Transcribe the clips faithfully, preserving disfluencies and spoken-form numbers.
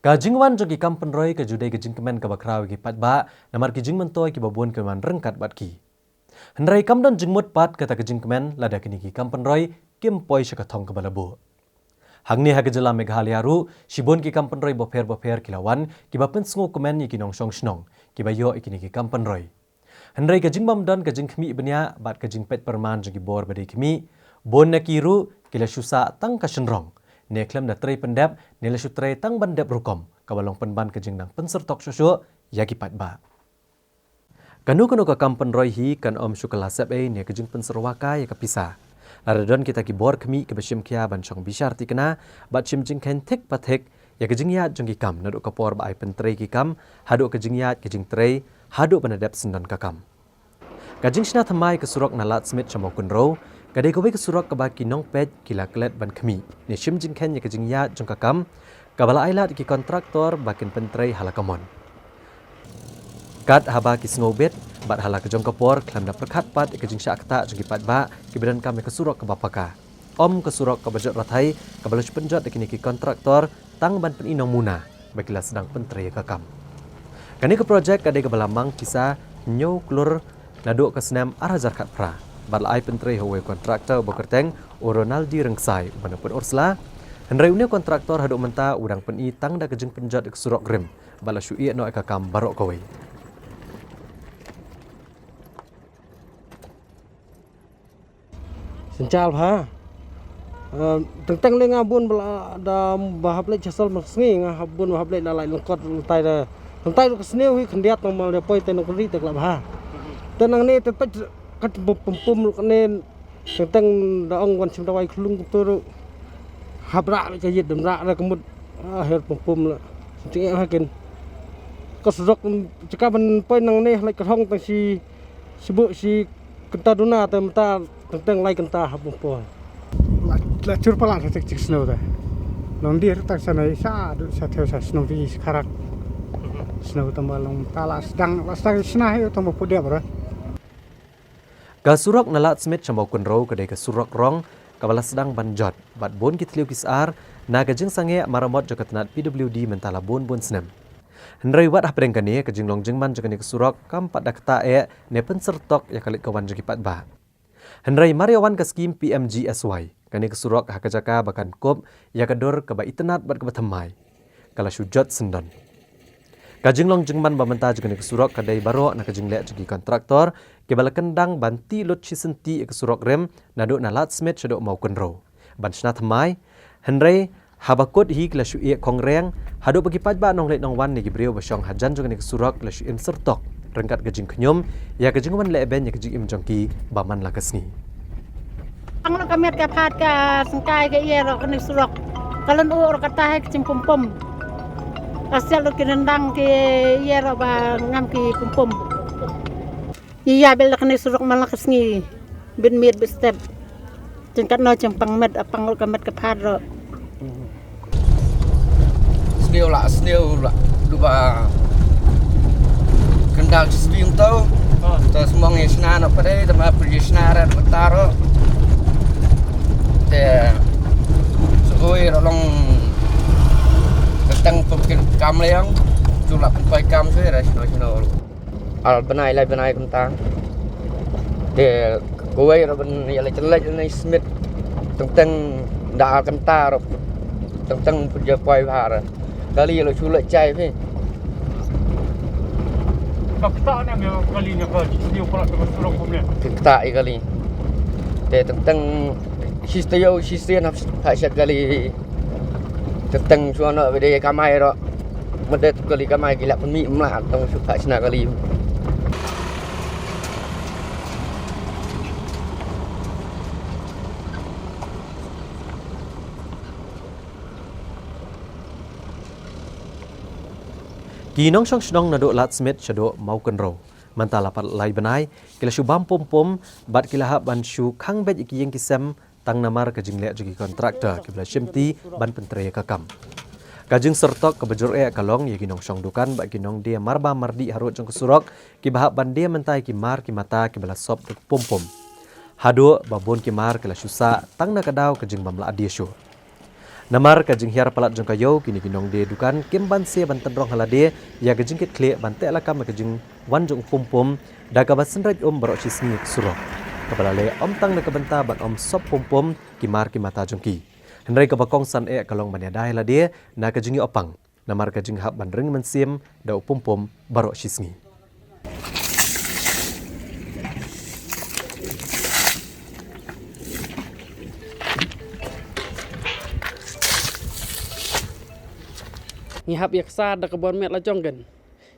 Ka jingwan jong ki kam pynroi ka ju dei ka jingkmen kaba khraw ïa ki paidbah, namar ki jingmyntoi kiba bun ki wan ryngkat bad ki. Hynrei kam don jingmut pat kata ka jingkmen lada kine ki kam pynroi kim poi sha ka thong kaba la buh. Hangne ha ka jylla Meghalaya ruh, shibun ki kam pynroi bapher bapher ki la wan, kiba pynsngew kmen ïa ki nongshong shnong kiba ïoh ïa kine ki kam pynroi. Hynrei ka jingbym don ka jingkhmih bniah bad ka jingpeit pyrman jong ki bor ba dei khmih, bun na ki ruh ki la shu sah tang ka shynrong, ne khlem da trei pyndep, ne la shu trei tang ban dep rukom, kaba long pynban ka jingnang pynsyrtok shuh shuh ïa ki paidbah. Kano kano ka kam pynroi hi kan ym shu kylla sep ei ne ka jingpynsyrwa kai ïa ka pisa. Lada don kita ki bor khmih kiba shim khia ban shong bishar thikna bad shim jingkheiñ thik pa thik ïa ka jingïaid jong ki kam, naduh ka por ba ai pyntrei ki kam haduh ka jingïaid ka jingtrei, haduh ban da dep syndon ka kam. Ka jingshna thymmai ka surok na Lad Smit sha Mawkynrew ka dei kawei ka surok kaba ki nongpeit ki la klet ban khmih ne shim jingkheiñ ïa ka jingïaid jong ka kam, kaba la ai lad ïa ki kontraktor ba kin pyntrei ha la ka mon. Kat haba ki sngew bit bad ha la ka jong ka por khlem da pyrkhat pat ïa ka jingshah ktah jong ki paidbah kiba donkam ïa ka surok kaba paka, ym ka surok kaba jot rathai kaba la shu pynjot da kine ki kontraktor tang ban pyni nongmuna ba ki la sdang pyntrei ïa ka kam. Kane ka projek ka dei kaba la mang pisa hynñiew klur naduh ka snem ar hajar khatphra bad la ai pyntrei ha uwei u kontraktor uba kyrteng u Ronaldi Rynksai uba na Pynursla. Hynrei une u kontraktor haduh mynta u dang pyni tang da ka jingpynjot ïa ka surok rim bad la shu ïeh noh ïa ka kam baroh kawei. Synshar bha. Eh, teng teng lei nga bun ba la da ba hap leit sha sel ma sngi, nga hap bun ba hap leit la lait lyngkot lyntai da. Lyntai ruh ka sniew hi khyndiat nang mal da poi te nang kri te la bha. Te nangne te peit kat pum pum ruh kane teng teng da ong wan shim dawai khlung kumto ruh. Hap rah ka ïit dam rah da ka mut. Ah, her pum pum la. Teng ha kin. Ka surok jaka ban poi nangne lait ka hong tang shi Shi buh shi kynta duna te mynta teng teng lai kynta ha pung poi. La, la chur palat ha tik tik snow te. Long dir tang sa nai sa du sa theo sa snow vi sa kharak. Snow tang ba long ta la sdang, la sdang sna hi tang ba pudep ra. Ka surok na Lad Smit sha Mawkynrew ka dei ka surok rong kaba la sdang ban jot bad bun ki thliew ki sar na ka jingsangeh maramot jong ka tnat P W D mynta la bun bun snem. Hynrei wat hapdeng kane ka jinglong jingman jong kane ka surok kam pat da ktah eh ne pynsyrtok ïa ka leit ka wan jong ki paidbah. Hynrei mar ïa wan ka skim P M G S Y, kane ka surok ha ka jaka ba kan kup ïa ka dur kaba itynnad bad kaba thymmai ka la shu jot syndon. Ka jinglong jingman ba mynta jong kane ka surok ka dei baroh na ka jingleh jong ki kontraktor kiba la kyndang ban tih lut shi senti ïa ka surok rim naduh na Lad Smit shaduh Mawkynrew ban shna thymmai. Hynrei haba kut hi ki la shu ïeh khongreng haduh ba ki paidbah nongleit nongwan ne ki briew ba shong hajan jong kane ka surok ki la shu im syrtok ryngkat ka jingkhñium ïa ka jingwan lehbeiñ ïa ka jingim jong ki ba man la ka sngi. Pang lut ka met ka phad ka syngkai ka ïeh ruh kane ka surok ka lynduh ruh kata hi ka jingpumpum. Ka siat lut ki ryndang ki ïeh ruh ba ngam ki pumpum. Ïa bel da kane surok man la ka sngi. Bit miet bit step. Jingkatno jingpang met, a pang lut ka met ka phad ruh. Sniew la, sniew la. Duba. Kendal svieng tau. Tau smong ïa shna na pade, tama pul ïa shna rat mataro. Te. Soi rolong. Tentang pemkin kam leang. Chula pempai kam soi ras no sino. Ar bnai lai bnai kumta. Te kawei ruh ban ïa la chelek na Smit. Teng teng da ar kumta ruh. Teng teng pun ja poi bha ruh. Kali la shu leh chai phi. Ka kta ne me kali ne ka sniew pala ka surok kumne. Ka kta ïa kali. Te teng teng shi stayau shi stay na pha shat kali. Teng teng shu na bede kamai ruh. Mede tu kali kamai ki la pynmih mla tong shu phah shna kali. Ki nongshong shnong naduh Lad Smit shaduh Mawkynrew mynta la pat lai bnai ki la shu bam pum pum bad ki la hap ban shu khang beit ïa ki ïing ki sem tang namar ka jingleh jong ki kontraktor kiba la shimti ban pyntrei ïa ka kam. Ka jingsyrtok kaba jur eh ka long ïa ki nongshong dukan bad ki nongdie marbam mardih harud jong ka surok kiba hap ban die mynta ïa ki mar ki mata kiba la sop da ka pum pum. Haduh ba bun ki mar ki la shu sah tang na ka daw ka jingbym lah die shuh. Namar ka jinghiar palat jong ka ïew, kine ki nongdie dukan kim banse ban tynrong ha lade ïa ka jingkitkhlieh ban teh lakam ïa ka jingwan jong u pum pum da kaba synreit um baroh shi sngi ha surok, kaba la leh ym tang na ka bynta ban ym sop pum pum ki mar ki mata jong ki. Hynrei kaba kongsan eh ka long ban ïada ïa lade na ka jingïoh pang namar ka jinghap ban ring mynsiem da u pum pum baroh shi sngi. Ngi hap ïa ka sa da ka bor met la jong kan.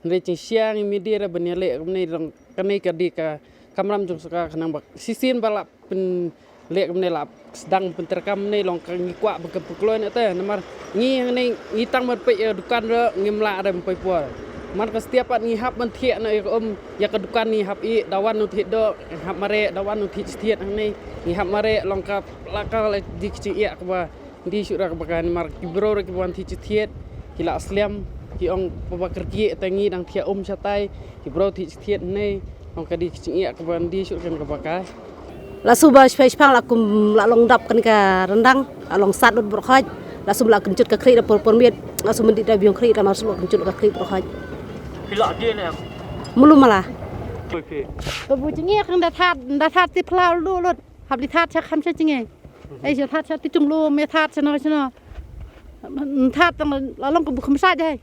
Hynrei jingshisha ngi mih die ra ban ïaleh kumne, dang kane ka dei ka kamram jong sorkar, khnang ba shisien ba la pynleh kumne, la sdang pyntreikam ne, long ka ngi kwah ba ka pynkloi ne te, namar ngi hangne ngi tang ban peit ïa dukan ruh ngim lah re ban poi por. Man ka stia pat ngi hap ban thiah noh ïa ka um, ïa ka dukan ngi hap ïeh, da wan nongthied doh ngi hap mareh, da wan nongthied shathied hangne ngi hap mareh, long ka la ka la dei ka jingeh kaba dei shuh ra kaba kai, namar ki briew ruh kiba wan thied shathied ki la slem, ki ong ba ka rkieh te ngi dang thiah um shatai, ki briew thied shathied hangne, ong ka dei ka jingeh kaba dei shuh kan kaba kai. La shu ba shipang shipang la kum la long dap kane ka ryndang, la long sat lut baroh khoit, la shu la kynjut ka khlieh da por por miet, la shu myndih da biang khlieh da mar shu la kynjut ka khlieh baroh khoit. Phi la die ne? Mulu mala. Oi phi. Ba bu jingeh kan da that, da that ti phla lu lut. Hap li that sha kham sha jingeh. Ei sha that sha ti chung lu me that sha no sha no. That tang la long ka bu kham sa jai.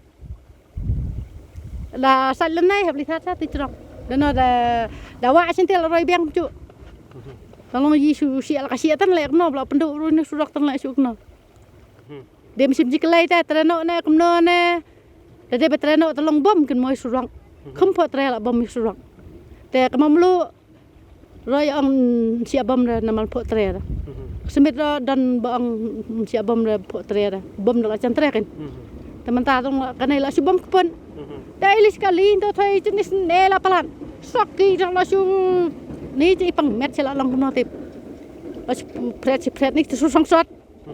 La sat lynai hap li that sha ti chrok. Da no da, da wah shin te la roi biang chu. Tang long yi shu shi la ka shi tan le no bla pyndu ru ni surok tan le shu no. Dem sim ji klai ta treno ne kumno ne. Da de ba treno ta long bom kin moi surok. Kham pho tre la bom surok. Te ka mam lu roi ong sia bom re namal pho tre. Smit ro dan ba ong sia bom re pho tre. Bom da la chan tre kin. Te mynta tong kane la shu bom kpon. Da ilis kali to thoi jenis ne la palan. Sok ki da la shu ni ji pang met sila long kumno tip. La shu pret si pret ni tu su song sot.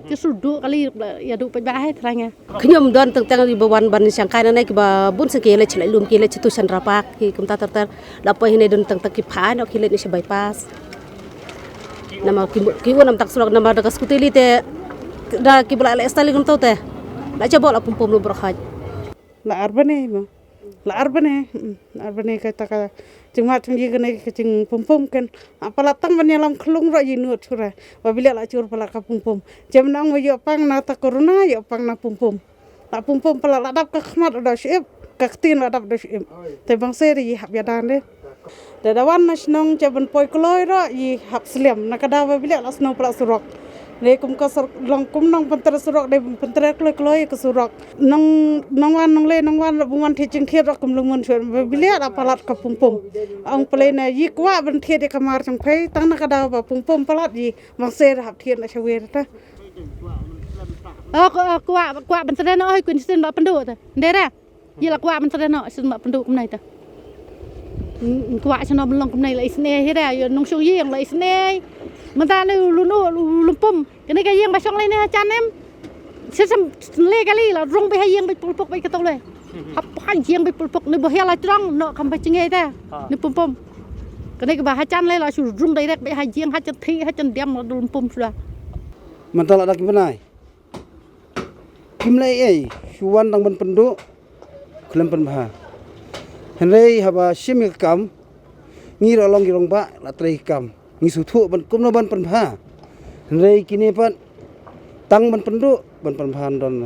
Ki su du kali ïa du peit ba hai thrang ïa. Khñium don teng teng ri ba wan ban shang kai na nai kiba bun seng ki leit shlei lum ki leit tu Chandra Park ki kumta ter ter. La poi hine don teng teng ki pha no ki leit ni shi bypass. Nama ki ki wan am tak surok nama da ka scooty li te da ki bla leit stali kumta te. La jabo la pum pum lu berkhaj. La ar bane mo. La ar bane, mm, la ar bane kata ka jingmat jingïing kane ka jingpum pum kan. Apa la tang ban ïalam khlung ruh ïa nud chura. Ba bilik la chur palat ka pum pum. Jem nang ba ïoh pang na ta corona ïoh pang na pum pum. La pum pum palat la dap ka khmat da ship, ka ktien la dap da ship. Te bang seri hap ïa dan de. Da da wan na shnong cha ban poi kloi ruh ïa hap slem na ka daw ba bilik la snow palat surok. Ne kum ka sor long kum nong pynter surok de pynter kloi kloi ka surok. Nong nong wan nong le nong wan ruh bun wan thied jingthied ruh kum long mun shuh ba bilik la palat ka pum pum. Ong pele na ïa kwah ban thied ïa ka mar jong pei tang na ka daw ba pum pum palat ïa bang ser hap thied na shawer ta. Oh, kwah kwah ban tren oi kun sin ba pyndu ta. Ndera. Ïa la kwah ban tren noh sien ba pynduh kumnai ta. Kwah sien ba long kumnai la isnei hi da ïa nongshong ïing la isnei. Mynta ne u lun u lumpum kane ka ïing ba shong lai ne ha chan em. Sien sam le kali la rung bai ha ïing bai pulpuk bai ka tau le. Hap ha ïing bai pulpuk ne ba hia la trong noh kam ba chingai ta. Ne pum pum. Kane ka ba ha chan le la shu rung direct bai ha ïing ha chan thi ha chan diam la lumpum suda. Mynta la dak bnai. Kim lei ei shu wan dang ban pynduh khlem pynbha. Hynrei haba shim ïa ka kam ngi ruh long ki rangbah la trei ka kam ngi sngewthuh ban kumno ban pynbha. Hynrei kine pat tang ban pynduh ban pynbha don.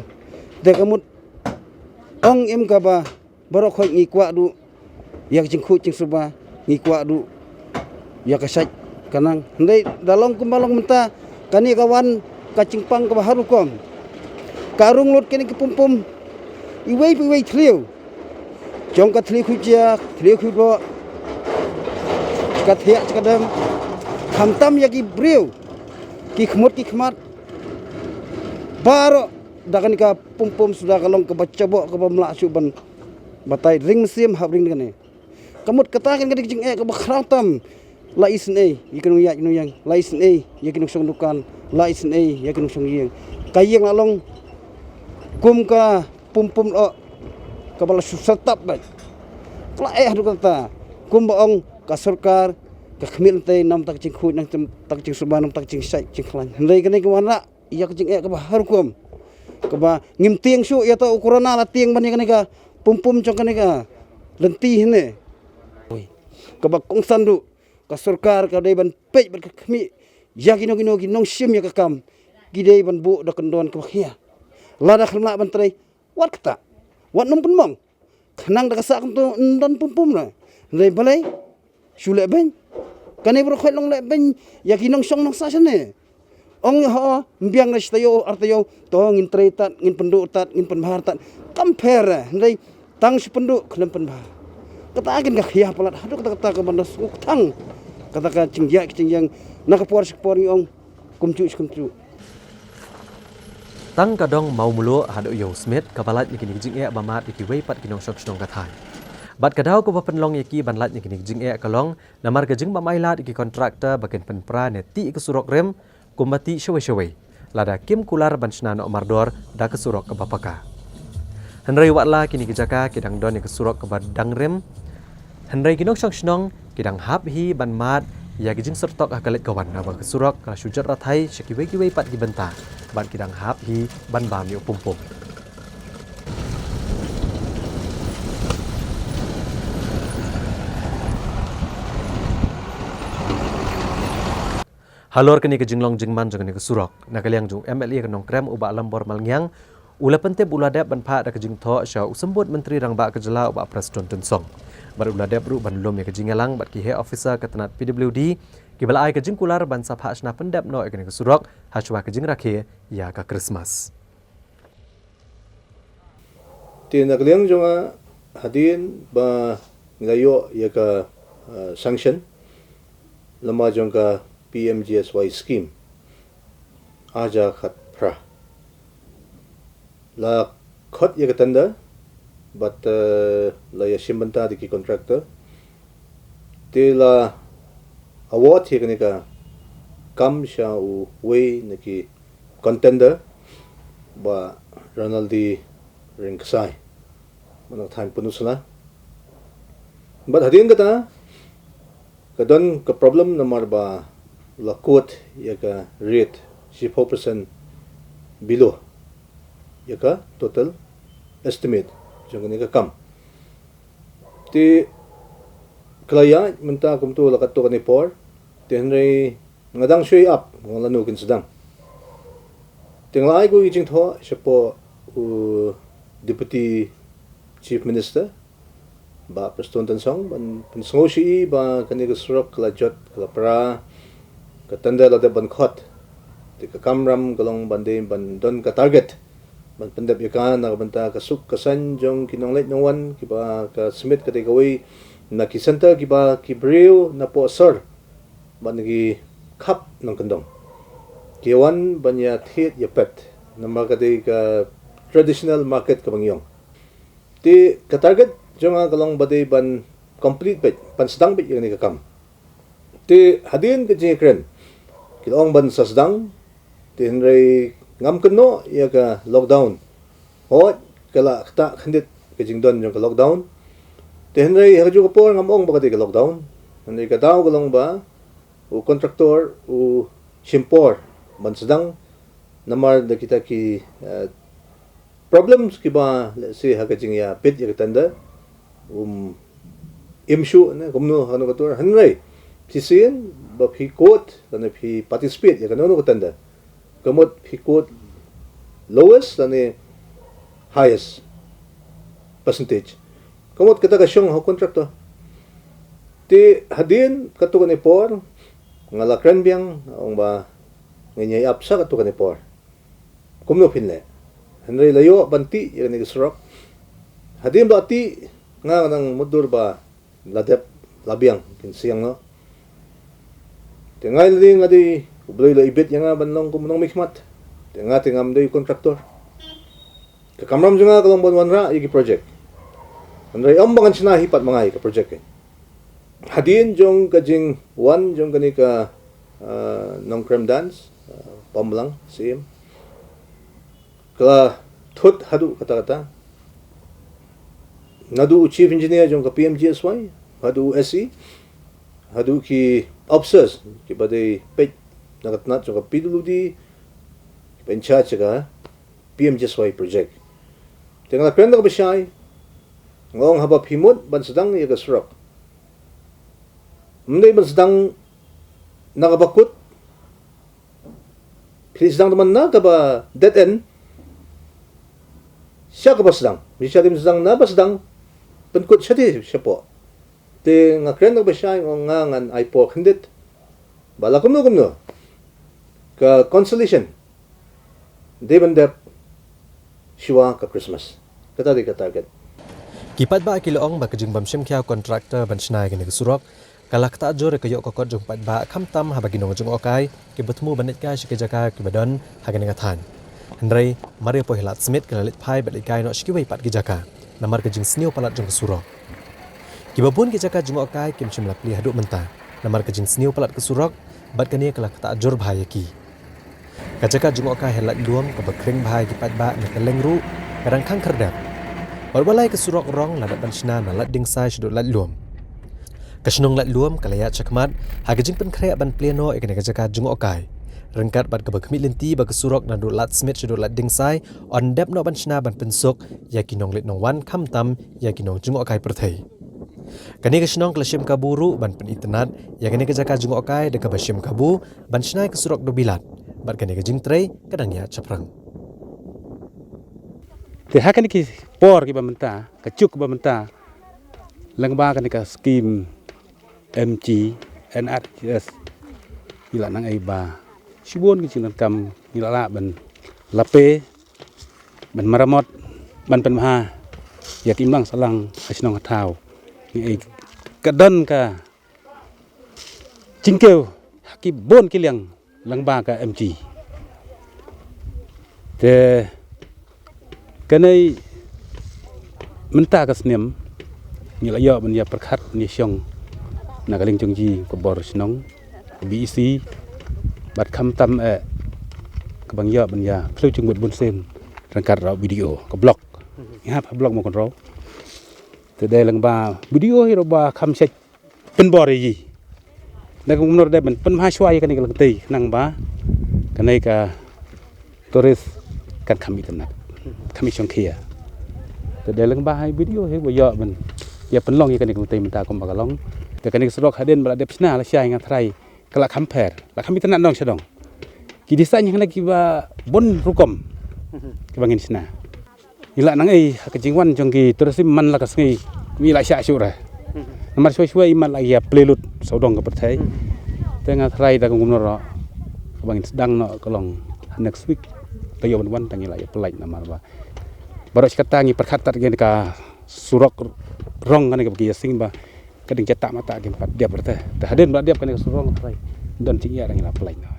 Te ka mut ong im kaba baroh khoit ngi kwah duh ïa ka jingkhuid jingsuba ngi kwah duh ïa ka shait ka nang. Hynrei da long kumba long mynta kane ka wan ka jingpang kaba har rukom. Ka rung lut kane ka pum pum iwei pa iwei thliew jong ka thliew khuid jia thliew khuid boh ka thiah ka dem khamtam ïa ki briew ki khmut ki khmat baroh da kane ka pum pum suda ka long kaba chaboh kaba mlah shuh ban batai ring mynsiem hap ring kane. Ka mut kata kan ka dei ka jingeh kaba khraw tam. La isnei ïa ki nongïaid nongïeng, la isnei ïa ki nongshong dukan, la isnei ïa ki nongshong ïing. Ka ïing la long kum ka pum pum oh kaba la shu sertap bad la eh haduh kata kumba ong ka sorkar ka khmih lynti nam tak jingkhuid nam tak jingsuba nam tak jingshait jingkhlaiñ. Hynrei kane ka wanrah ïa ka jingeh kaba har rukom. kaba ngim tieng shuh ïa uta u corona la tieng ban ïa kane ka pum pum jong kane ka lynti hangne. Kaba kongsan ruh ka sorkar ka dei ban peit bad ka khmih ïa kino kino ki nongshim ïa ka kam, ki dei ban buh da kyndon kaba khia. Lada khlem lah ban trei, wat kata, wat nym pynmong. Khnang da ka sah kumto yn don pum pum na. Hynrei balei shu leh beiñ? Kane baroh khoit long leh beiñ ïa ki nongshong nongsah shane. Ong ïa ho, ym biang na shi taïew ar taïew, to ngin trei tad, ngin pynduh tad, ngin pynbha tad. Kam pher, hynrei tang shu pynduh khlem pynbha. Kata kin ka khia palat haduh kata kata ka ban da sngewthuh. Kata ka jingïaid ka jingïeng na ka por sha ka por ngi ong kumjuh sha kumjuh. Tang ka dong Mawmluh haduh ïa u Smit kaba lait na kine ki jingeh ba mad ïa kiwei pat ki nongshong shnong ka thaiñ. Bad ka daw kaba pynlong ïa ki ban lait na kine ki jingeh ka long namar ka jingbym ailad ïa ki kontraktor ba kin pynpra ne tih ïa ka surok rim kumba tih shawei shawei, lada kim kular ban shna noh mardor da ka surok kaba paka. Hynrei wat la kine ki jaka ki dang don ïa ka surok kaba dang rim, hynrei ki nongshong shnong ki dang hap hi ban mad ïa ki jingsyrtok ha ka leit ka wan naba ka surok ka la shu jot rathai sha kiwei kiwei pat ki bynta, bad ki dang hap hi ban bam ïa u pum pum. Halor kane ka jinglong jingman jong kane ka surok, na ka liang jong u M L A ka Nongkrem u Bah Lambor Malngiang u la pyntip u la dep ban phah da ka jingthoh sha u Symbud Myntri Rangbah ka jylla u Bah Prestone Tynsong. Bad u la dep ruh ban lum ïa ka jingïalang bad ki heh officer ka tnat P W D kiba la ai ka jingkular ban sa phah shna pyndep noh ïa kane ka surok hashwa ka jingrakhe ïa ka Krismas. Te na ka liang jong nga, hadien ba ngi la ïoh ïa ka, uh, sanction lama jong ka P M G S Y scheme, arhajar khatphra, la khot ïa ka tender bad, uh, la ïa shim bynta da ki contractor. Te la award ïa kane ka kam sha uwei na ki contender, Bah Ronaldi Rengksai, man ka thaiñ Pynursla. Bad hadien kata ka don ka problem namar ba la quote ïa ka rate shiphew percent below ïa ka total estimate jong kane ka kam. Te ka la ïaid mynta kumto la katto katne por, te hynrei nga dang shu ïa ap, nga la nu kin sdang. Te nga la ai ko i jingthoh shapoh u Deputy Chief Minister, Bah Prestone Tynsong, ban pynsngew sha i ba kane ka surok ka la jot, ka la pra, ka tender la dep ban khot. Te ka kamram ka long ban dei ban don ka target ban pyndep ïa ka na ka bynta ka suk ka saiñ jong ki nongleit nongwan kiba ka Smit ka dei kawei na ki center kiba ki briew na pohsor bad na ki khap nongkyndong ki wan ban ïa thied ïa pet namar ka dei ka traditional market kaba ngi ong. Te ka target jong nga ka long ba dei ban complete beit, ban sdang beit ïa kane ka kam. Te hadien ka jingkren ki la ong ban sa sdang, te hynrei ngam kynnoh ïa ka lockdown. Hooid, ka la ktah khyndiat ka jingdon jong ka lockdown. Te hynrei ha kajuh ka por ngam ong ba ka dei ka lockdown. Hynrei ka daw ka long ba u contractor u shim por ban sdang namar da kita ki, eh, problems kiba, let's say, ha ka jingïabit ïa ka tender, um, im shuh ne kumno ha kano ka tur. Hynrei shisien ba phi quote lane phi participate ïa kano kano ka tender, ka mut phi quote lowest lane highest percentage, ka mut kata ka shong ha u contractor. Te hadien katto katne por nga la kren biang, nga ong ba ngin ïai ap sa katto katne por. Kumno phin leh? Hynrei la ïoh ban tih ïa kane ka surok. Hadien ba tih, nga nga nang mutdur ba la dep la biang, kin siang noh. Te nga lade nga dei, U Blei u la ibit ïa nga ban long kum u nongmihkhmat. Te nga te ngam dei u contractor. Ka kamram jong nga ka long ban wanrah ïa ki project. Hynrei ym ba ngan shna hi pat ma nga ïa ka project. Hadien jong ka jingwan jong kane ka, ah, Nongkrem Dance, ah, Pamblang, Syiem, ka la thut haduh katta katta. Naduh u chief engineer jong ka P M G S Y, haduh u S E, haduh ki officers kiba dei peit na ka tnat jong ka P W D, kiba in charge ka P M G S Y project. Te nga la kren da kaba shai, nga ong haba phi mut ban sdang ïa ka surok, ym dei ban sdang na kaba kut, phi sdang tang na kaba dead end, sha kaba sdang, phi sha dim sdang na ba sdang, pynkut sha te shapoh. Te nga kren da kaba shai, nga ong nga ngan ai por khyndiat, ba la kumno kumno ka consolation dei ban dep shuwa ka Christmas. Kata dei ka target. Ki paidbah ki la ong ba ka jingbym shim khia u contractor ban shna ïa kane ka surok ka la ktah jur ïa ka ïoh ka kot jong paidbah, khamtam haba ki nongjngohkai kiba thmu ban leit kai sha ki jaka kiba don ha kane ka thaiñ. Hynrei mar ïa poi ha Ladthmiet ki la leit phai bad leit kai noh sha kiwei pat ki jaka namar ka jingsniew palat jong ka surok. Kiba bun ki jaka jngohkai kim shym la plie haduh mynta namar ka jingsniew palat ka surok, bad kane ka la ktah jur bha ïa ki. Ka jaka jngohkai ha Laitluam kaba khring bha ïa ki paidbah na ka leng ruh ka dang khang khyrdep. Bad wat la ka surok rong la dep ban shna na Laitdingsai shaduh Laitluam. Ka shnong Laitluam ka la ïaid shakhmat ha ka jingpynkhreh ban plie noh ïa kane ka jaka jngohkai, ryngkat bad kaba khmih lynti ba ka surok naduh Ladthmiet shaduh Laitdingsai yn dep noh ban shna ban pynsuk ïa ki nongleit nongwan, khamtam ïa ki nongjngohkai pyrthei. Kane ka shnong ka la shim kabu ruh ban pynitynnad ïa kane ka jaka jngohkai da kaba shim kabu ban shna ïa ka surok dewbilat, bad kane ka jingtrei ka dang ïaid shaphrang. Te ha kane ki por kiba mynta, ka juk kiba mynta, lyngba kane ka skim M G N R E G S, ngi la nang ai ba shibun ki jingdonkam ngi la lah ban lape, ban maramot, ban pynbha ïa ki imlang sahlang ha shnong ha thaw. Ngi ai ka don ka jingkiew ha ki bun ki liang lyngba ka M G. Te kane mynta ka snem ngi la ïoh ban ïa pyrkhat ban ïa shong na ka liang jong ki ka bor shnong, B E C, bad khamtam eh kaba ngi ïoh ban ïa phylla jingmut bunsien ryngkat u B D O ka block. Ngi hap ha block Mawkynrew. Te dei lyngba B D O hi ruh ba kham shait pynbor ïa ki. Da kumno ruh dei ban pynbha shuwa ïa kane ka lynti khnang ba kane ka tourist kan kham itynnad, kham ishongkhia. Te dei lyngba hi B D O hi ba ïoh ban ïa pynlong ïa kane ka lynti mynta kumba ka long. Te kane ka surok hadien ba la dep shna lashai nga tharai ka la kham pher, la kham itynnad nong sha dong. Ki design hangne kiba bun rukom kiba ngin shna. Ngi la nang ai ha ka jingwan jong ki tourism man la ka sngi, ngi la shah shuh re. Namar shuwa shuwa i mat la ïa plie lut sawdong ka pyrthei. Te nga tharai da kumno ruh kaba ngin sdang noh ka long ha next week. Te ïoh ban wan tang ngi la ïa pynlait namar ba baroh shi katta ngi pyrkhat tat ïa ka surok rong kane kaba ki ïa sing ba ka ding jata mata kim pat dep re te. Te hadien ba dep kane ka surok rong tharai don jingïa dang ïa la pynlait noh.